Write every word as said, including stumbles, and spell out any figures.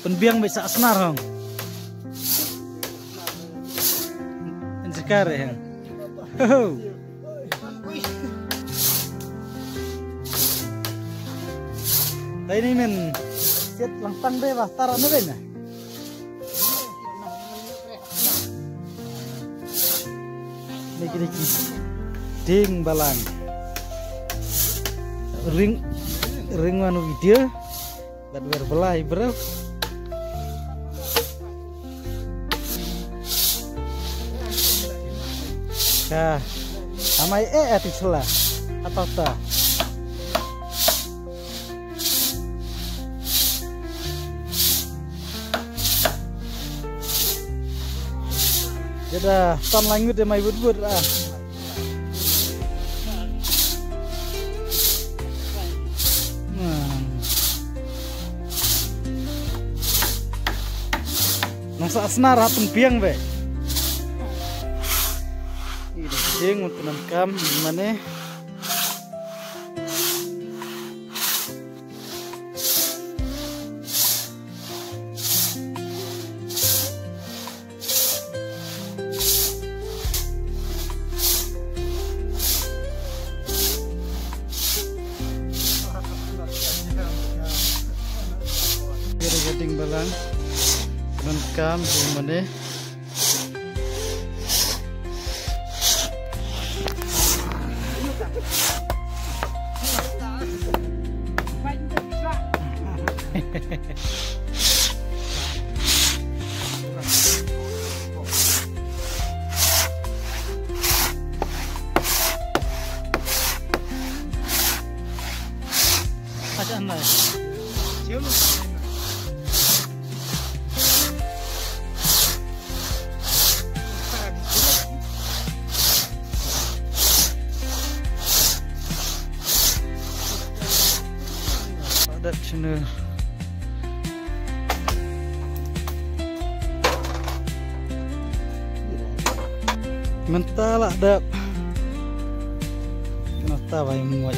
Biang beit sa snar hong. Enjikar hong. Ho, ho. Dei ni men. Siat lang tang dei ba tar na dei na. Ni kini ki ding balang. Ring, ring wan video. Bad wer belai bro. Ka amai e ati sela. Atau ta. Jada tan langut de mai bud bud ah. Nang sa snar hapun piang be. Ding untuk nang kam mane. Kira gading balang. Nang kam di mana? Dep channel. Mynta lah dep. Mynta bai muat.